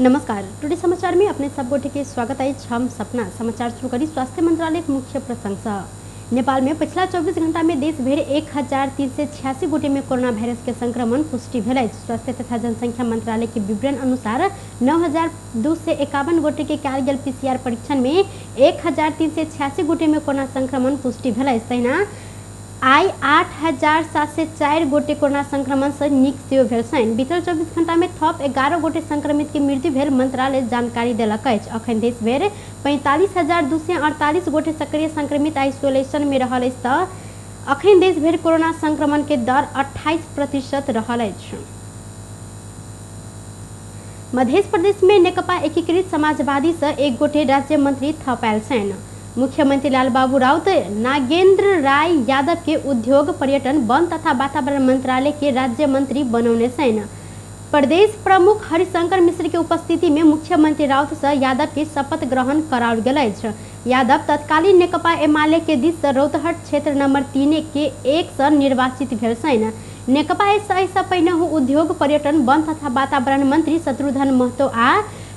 नमस्कार, टुडे समाचार में अपने सब गोटे के स्वागत अछि। हम सपना समाचार शुरू करी स्वास्थ्य मंत्रालय के मुख्य प्रसंग। नेपाल में पिछला 24 घंटा में देश भरि 1386 गोटे में कोरोना वायरस के संक्रमण पुष्टि भेल अछि। स्वास्थ्य तथा जनसंख्या मंत्रालय के विवरण अनुसार 9251 गोटे के कयल गेल पीसीआर परीक्षण में 1386 गोटे में कोरोना संक्रमण पुष्टि भेल अछि। तहिना आइ 8704 गोटे कोरोना संक्रमण से नीक सेहो भेल छनि। बीतल 24 घंटा में थप 11 गोटे संक्रमित के मृत्यु भेल मंत्रालय जानकारी देलक अछि। अखन देश भरि 45,248 गोटे सक्रिय संक्रमित आइसोलेशन में रहल अछि तऽ अखन देश भरि कोरोना संक्रमण के दर 28% रहल अछि। मध्य प्रदेश में नेकपा एकीकृत समाजवादी से एक गोटे राज्य मंत्री थप आयल छनि। मुख्यमंत्री लालबाबू राउत नागेंद्र राय यादव के उद्योग, पर्यटन, वन तथा वातावरण मंत्रालय के राज्य मंत्री बनौने छनि। प्रदेश प्रमुख हरिशंकर मिश्र के उपस्थिति में मुख्यमंत्री राउत से यादव के शपथ ग्रहण कराओल गेल अछि। यादव तत्कालीन नेकपा एमाले के दिस से रौतहट क्षेत्र नंबर 3 के 1 से निर्वाचित भेल छनि। नेकपा एहिसँ पहिने उद्योग, पर्यटन, वन तथा वातावरण मंत्री शत्रुघ्न महतो आ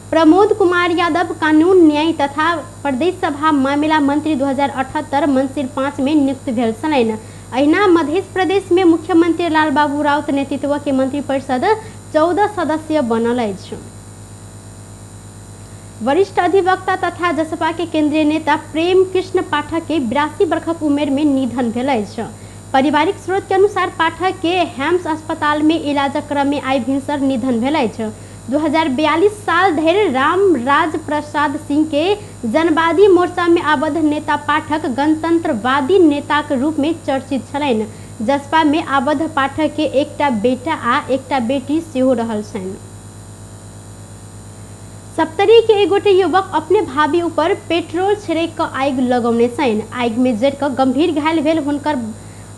प्रमोद कुमार यादव कानून, न्याय तथा प्रदेश सभा मामिला मंत्री 2078 मंसिर 5 में नियुक्त भेल छलनि। अहिना मध्य प्रदेश में मुख्यमंत्री लालबाबू राउत नेतृत्व के मंत्रिपरिषद 14 सदस्य बनल अछि। वरिष्ठ अधिवक्ता तथा जसपा के केंद्रीय नेता प्रेम कृष्ण पाठक के 82 वर्षक उमेर में निधन भेल अछि। पारिवारिक स्रोत के अनुसार पाठक के हैम्स अस्पताल में इलाजक क्रम में आइ भिनसर निधन भेल अछि। 2042 साल धरि रामराज प्रसाद सिंह के जनवादी मोर्चा में आबद्ध नेता पाठक गणतंत्रवादी नेताक रूप में चर्चित छलनि। जसपा में आबद्ध पाठक के एकटा बेटा आ एकटा बेटी सेहो रहल छनि। सप्तरी के एक गोटे युवक अपने भाभी ऊपर पेट्रोल छिड़क कऽ आगि लगौने छनि। आगि में जरि कऽ गंभीर घायल भेल हुनकर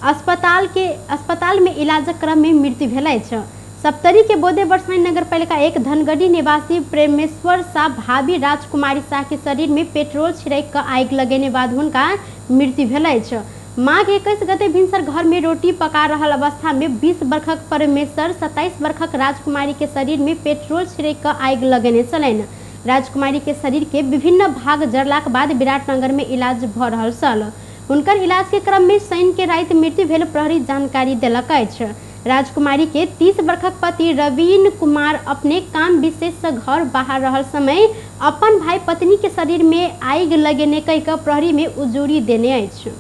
अस्पताल में इलाजक क्रम में मृत्यु भेल अछि। सप्तरी के बोदे बरसाई नगरपालिका 1 धनगढ़ी निवासी प्रेमेश्वर शाह भाभी राजकुमारी शाह के शरीर में पेट्रोल छिड़क कऽ आगि लगेने बाद हुनका मृत्यु भेल अछि। माघ 21 गते भिनसर घर में रोटी पका रहल अवस्था में 20 वर्षक परमेश्वर 27 वर्षक राजकुमारी के शरीर में पेट्रोल छिड़क कऽ आगि लगेने छलनि। राजकुमारी के शरीर के विभिन्न भाग जरलाक बाद विराटनगर में इलाज भऽ रहल छल। हुनकर इलाज के क्रम में शनि के राति मृत्यु भेल प्रहरी जानकारी देलक अछि। राजकुमारी के 30 वर्षक पति रवीन कुमार अपने काम विशेष से घर बाहर रहल समय अपन भाई पत्नी के शरीर में आगि लगेने कहि कऽ प्रहरी में उजूरी देने अछि।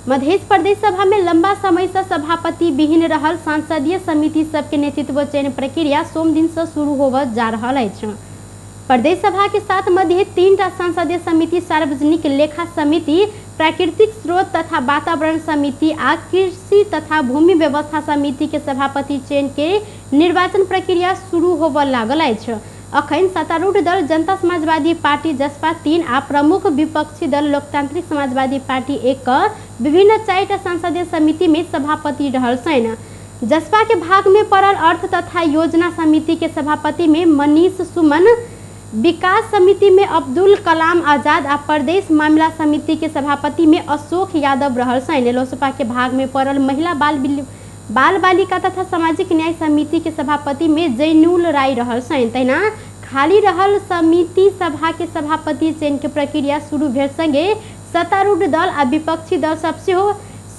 मध्य प्रदेश सभा में लंबा समय से सभापति विहीन रहल संसदीय समिति सबके नेतृत्व चयन प्रक्रिया सोम दिन से शुरू होबय जा रहल अछि। प्रदेश सभा के साथ मध्य 3टा संसदीय समिति सार्वजनिक लेखा समिति, प्राकृतिक स्रोत तथा वातावरण समिति आ कृषि तथा भूमि व्यवस्था समिति के सभापति चयन के निर्वाचन प्रक्रिया शुरू होबय लागल अछि। अखन सत्तारूढ़ दल जनता समाजवादी पार्टी जसपा 3 आ प्रमुख विपक्षी दल लोकतांत्रिक समाजवादी पार्टी 1 विभिन्न 4टा संसदीय समिति में सभापति रहल छनि। जसपा के भाग में पड़ल अर्थ तथा योजना समिति के सभापति में मनीष सुमन, विकास समिति में अब्दुल कलाम आजाद आ प्रदेश मामला समिति के सभापति में अशोक यादव रहल छनि। लोसपा के भाग में पड़ल महिला बाल बालिका तथा सामाजिक न्याय समिति के सभापति में जैनुल राय रहल छनि। तहिना खाली रहल समिति सभा के सभापति चयन के प्रक्रिया शुरू भेल संगे सत्तारूढ़ दल आ विपक्षी दल सब सेहो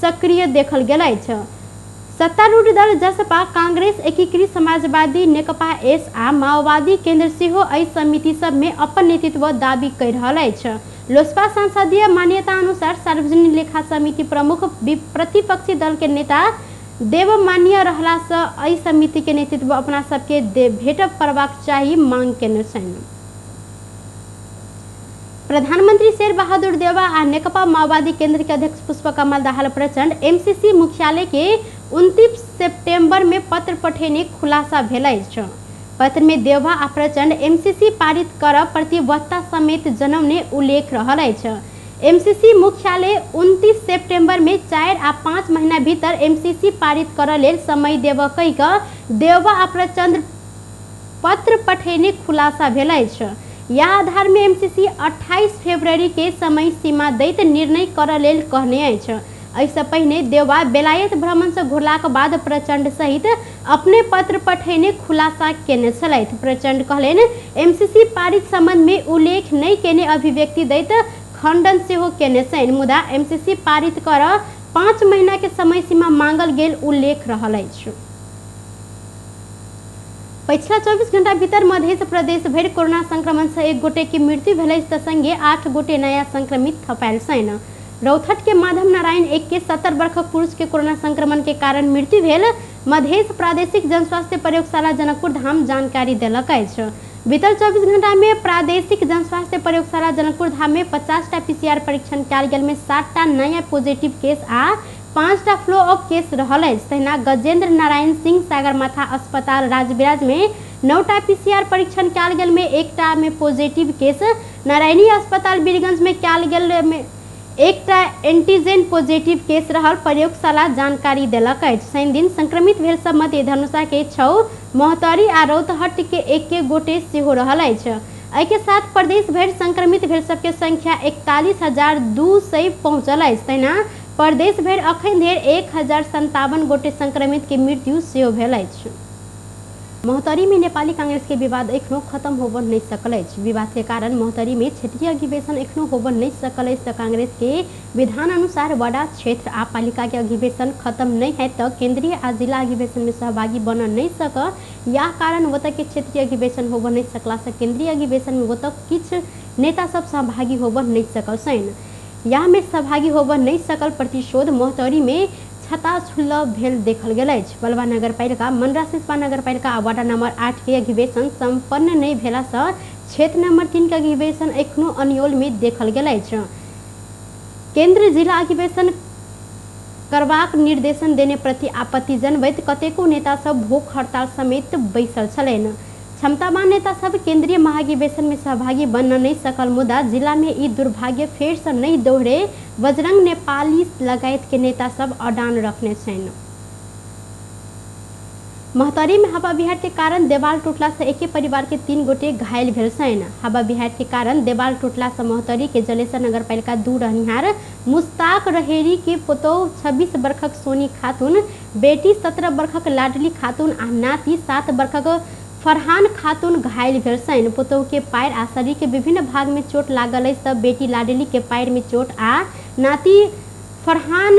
सक्रिय देखल गेल अछि। सत्तारूढ़ दल जसपा, कांग्रेस, एकीकृत समाजवादी, नेकपा एस आ माओवादी केंद्र सेहो एहि समिति सब में अपन नेतृत्व दाबी करि रहल अछि। लोसपा संसदीय मान्यता अनुसार सार्वजनिक लेखा समिति प्रमुख प्रतिपक्षी दल के नेता देवमान्य रहला से एहि समिति के नेतृत्व अपना सबके भेट पड़बाक चाही मांग केने छनि। प्रधानमंत्री शेर बहादुर देउवा आ नेकपा माओवादी केंद्र के अध्यक्ष पुष्पकमल दाहाल प्रचंड एमसीसी मुख्यालय के 29 सितंबर में पत्र पठेने खुलासा भेल अछि। पत्र में देउवा आ प्रचंड एमसीसी पारित करब प्रतिबद्धता समेत जनौने उल्लेख रहल अछि। एमसीसी मुख्यालय 29 सितंबर में 4 आ 5 महीना भीतर एमसीसी पारित करऽ लेल समय देबऽ कहि कऽ देउवा आ प्रचंड पत्र पठेने खुलासा भेल अछि। यह आधार में एमसीसी 28 फरवरी के समय सीमा दैत निर्णय करऽ लेल कहने अछि। एहिसँ पहिने देउबा बेलायत भ्रमण से घुरलाक बाद प्रचंड सहित अपने पत्र पठेने खुलासा केने छलथि। प्रचंड कहलनि एमसीसी पारित संबंध में उल्लेख नहि केने अभिव्यक्ति दैत खंडन सेहो केने छनि, मुदा एमसीसी पारित कर 5 महीना के समय सीमा मांगल गेल उल्लेख रहल अछि। पछिला 24 घंटा भीतर मध्य प्रदेश भरि कोरोना संक्रमण से 1 गोटे के मृत्यु भेल त संगे 8 गोटे नया संक्रमित थपायल छनि। रौथट के माधव नारायण 1 के 70 वर्षक पुरुष के कोरोना संक्रमण के कारण मृत्यु भेल मधेश प्रादेशिक जनस्वास्थ्य प्रयोगशाला जनकपुर धाम जानकारी देलक अछि। बीतल 24 घंटा में प्रादेशिक जनस्वास्थ्य प्रयोगशाला जनकपुर धाम में 50टा पीसीआर परीक्षण कयल गेल में 7टा नया पॉजिटिव केस आ 5टा फ्लो ऑफ केस रहल अछि। तहिना गजेंद्र नारायण सिंह सागरमाथा अस्पताल राजविराज में 9टा पीसीआर परीक्षण कयल गेल में 1टा में पॉजिटिव केस, नारायणी अस्पताल बीरगंज में कयल गेल में 1टा एंटीजन पॉजिटिव केस रहल प्रयोगशाला जानकारी देलक अछि। शनि दिन संक्रमित भेल सब मध्य धनुषा के 6, महोत्तरी आ रौतहट के 1 गोटे सेहो रहल अछि। एहि के साथ प्रदेश भरि संक्रमित भेल सबके संख्या 41,200 पहुँचल अछि। तहिना प्रदेश भरि अखन धरि 1,057 गोटे संक्रमित के मृत्यु सेहो भेल अछि। महोत्तरी में नेपाली कांग्रेस के विवाद एखनो खत्म होबऽ नहीं सकल अछि। विवाद के कारण महोत्तरी में क्षेत्रीय अधिवेशन एखनो होबऽ नहीं सकल अछि त कांग्रेस के विधान अनुसार वडा क्षेत्र आ पालिका के अधिवेशन खत्म नहीं है त केंद्रीय आ जिला अधिवेशन में सहभागी बन नहीं सक। यह कारण ओतऽ के क्षेत्रीय अधिवेशन होबऽ नहीं सकला से केंद्रीय अधिवेशन में ओतऽ किछु नेता सब सहभागी होबऽ नहीं सकल छनि। यह में सहभागी होबऽ नहीं सकल प्रतिशोध महोत्तरी में छताछुल्ल भेल देखल गेल अछि। बलवा नगरपालिका, मनरा सिसपा नगरपालिका आ वार्ड नंबर 8 के अधिवेशन सम्पन्न नहि भेला सँ क्षेत्र नंबर 3 के अधिवेशन एखनो अन्योल में देखल गेल अछि। केंद्र जिला अधिवेशन करबाक निर्देशन देने प्रति आपत्ति जनबैत कतेको नेता सब भूख हड़ताल समेत बैसल छलनि। क्षमतावान नेता सब केंद्रीय महाधिवेशन में सहभागी बन नहीं सकल, मुदा जिला में ई दुर्भाग्य फेर से नहीं दोहरे बजरंग नेपाली लगायत के नेता सब अडान रखने छनि। महोत्तरी में हवा बिहार के कारण देवाल टूटला से एके परिवार के 3 गोटे घायल भेल छनि। हवा बिहार के कारण देवाल टूटला से महोत्तरी के जलेसर नगरपालिका 2 रहनिहार मुस्ताक रहेरी के पुतोह 26 वर्षक सोनी खातून, बेटी 17 वर्षक लाडली खातून आ नाती 7 वर्षक फरहान खातून घायल भेल छनि। पुतोह के पैर आ शरीर के विभिन्न भाग में चोट लागल अछि त बेटी लाडली के पैर में चोट आ नाती फरहान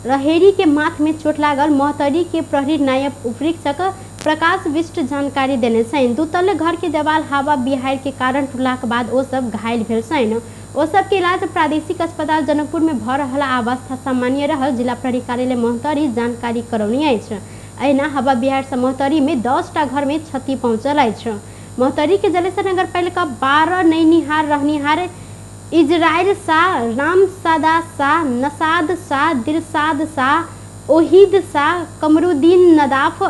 रहेरी के माथ में चोट लागल महोत्तरी के प्रहरी नायब उपरीक्षक प्रकाश विष्ट जानकारी देने छनि। दूतल घर के देवाल हवा बिहार के कारण टूटलाक बाद ओ सब घायल भेल छनि। ओ सब के इलाज प्रादेशिक अस्पताल जनकपुर में भ रहल अवस्था सामान्य रहल जिला प्रहरी कार्यालय महोत्तरी जानकारी करौनी अछि। एहिना हवा बिहार से महोत्तरी में 10टा घर में क्षति पहुँचल अछि। महोत्तरी के जलेसर नगरपालिका 12 नैनिहार रहनिहार इजराइल शाह, राम सादा शाह, नसाद शाह, दिलसाद शाह, ओहिद शाह, कमरुद्दीन नदाफ,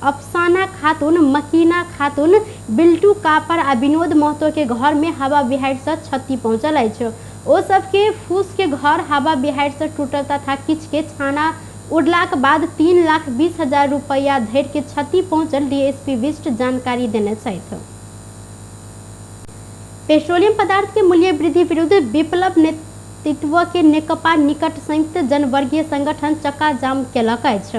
अफसाना खातून, मकीना खातून, बिल्टू कापर आ विनोद महतो के घर में हवा बिहार से क्षति पहुँचल अछि। ओ सबके फूस के घर हवा बिहार से टूटल तथा किछ के छाना उड़लाक बाद 3,20,000 रुपया धरि के क्षति पहुँचल डीएसपी विष्ट जानकारी देने छथि। पेट्रोलियम पदार्थ के मूल्य वृद्धि विरुद्ध विप्लव नेतृत्व के नेकपा निकट संयुक्त जनवर्गीय संगठन चक्का जाम केलक अछि।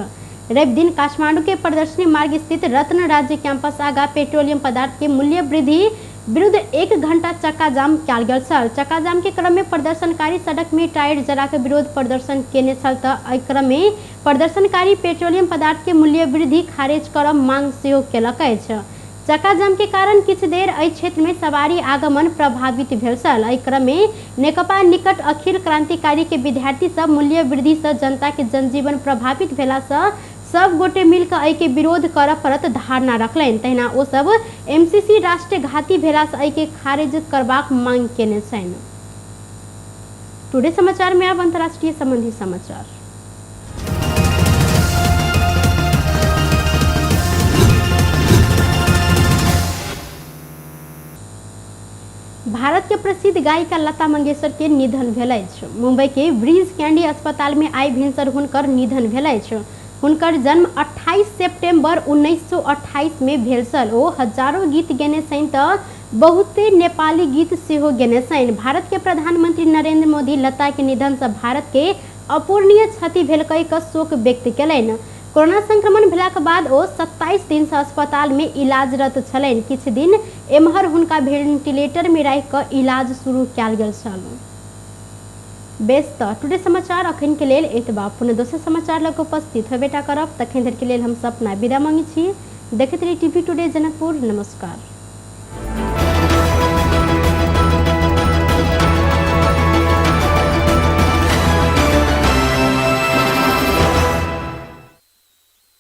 रवि दिन काठमांडू के प्रदर्शनी मार्ग स्थित रत्न राज्य कैंपस आगा पेट्रोलियम पदार्थ के मूल्य वृद्धि विरुद्ध 1 घंटा चक्का जाम कयल गेल छल। चक्का जाम के क्रम में प्रदर्शनकारी सड़क में टायर जरा के विरोध प्रदर्शन केने छल त एहि क्रम में प्रदर्शनकारी पेट्रोलियम पदार्थ के मूल्य वृद्धि खारिज करब मांग सेहो केलक अछि। चक्का जाम के कारण किछु देर एहि क्षेत्र में सवारी आगमन प्रभावित भेल छल। एहि क्रम में नेकपा निकट अखिल क्रांतिकारी के विद्यार्थी सब मूल्य वृद्धि से जनता के जनजीवन प्रभावित भेला से सब गोटे मिलकर एहि के विरोध करऽ पड़त धारणा रखलनि। तहिना ओ सब एमसीसी राष्ट्रघाती भेला से एहि के खारिज करबाक मांग केने छनि। टुडे समाचार में अब अंतर्राष्ट्रीय संबंधी समाचार। भारत के प्रसिद्ध गायिका लता मंगेशकर के निधन भेल अछि। मुंबई के ब्रिज कैंडी अस्पताल में आइ भिनसर हुनकर निधन भेल अछि। हुनकर जन्म 28 सितंबर 1928 में भेल छल। ओ हजारों गीत गेने छनि त बहुते नेपाली गीत सेहो गेने छनि। भारत के प्रधानमंत्री नरेंद्र मोदी लता के निधन से भारत के अपूरणीय क्षति भेल कहि कऽ शोक व्यक्त केलनि। कोरोना संक्रमण भेलाक बाद ओ 27 दिन से अस्पताल में इलाजरत छलनि। किछु दिन एम्हर हुनका वेंटिलेटर में राखि कऽ इलाज शुरू कयल गेल छल। बेस, तऽ टुडे समाचार अखन के लेल एतबा। पुनः दोसर समाचार लग उपस्थित होबेटा करब, तखन धरि के लेल हम सपना विदा मांगी छी। देखैत रही टीवी टुडे जनकपुर। नमस्कार।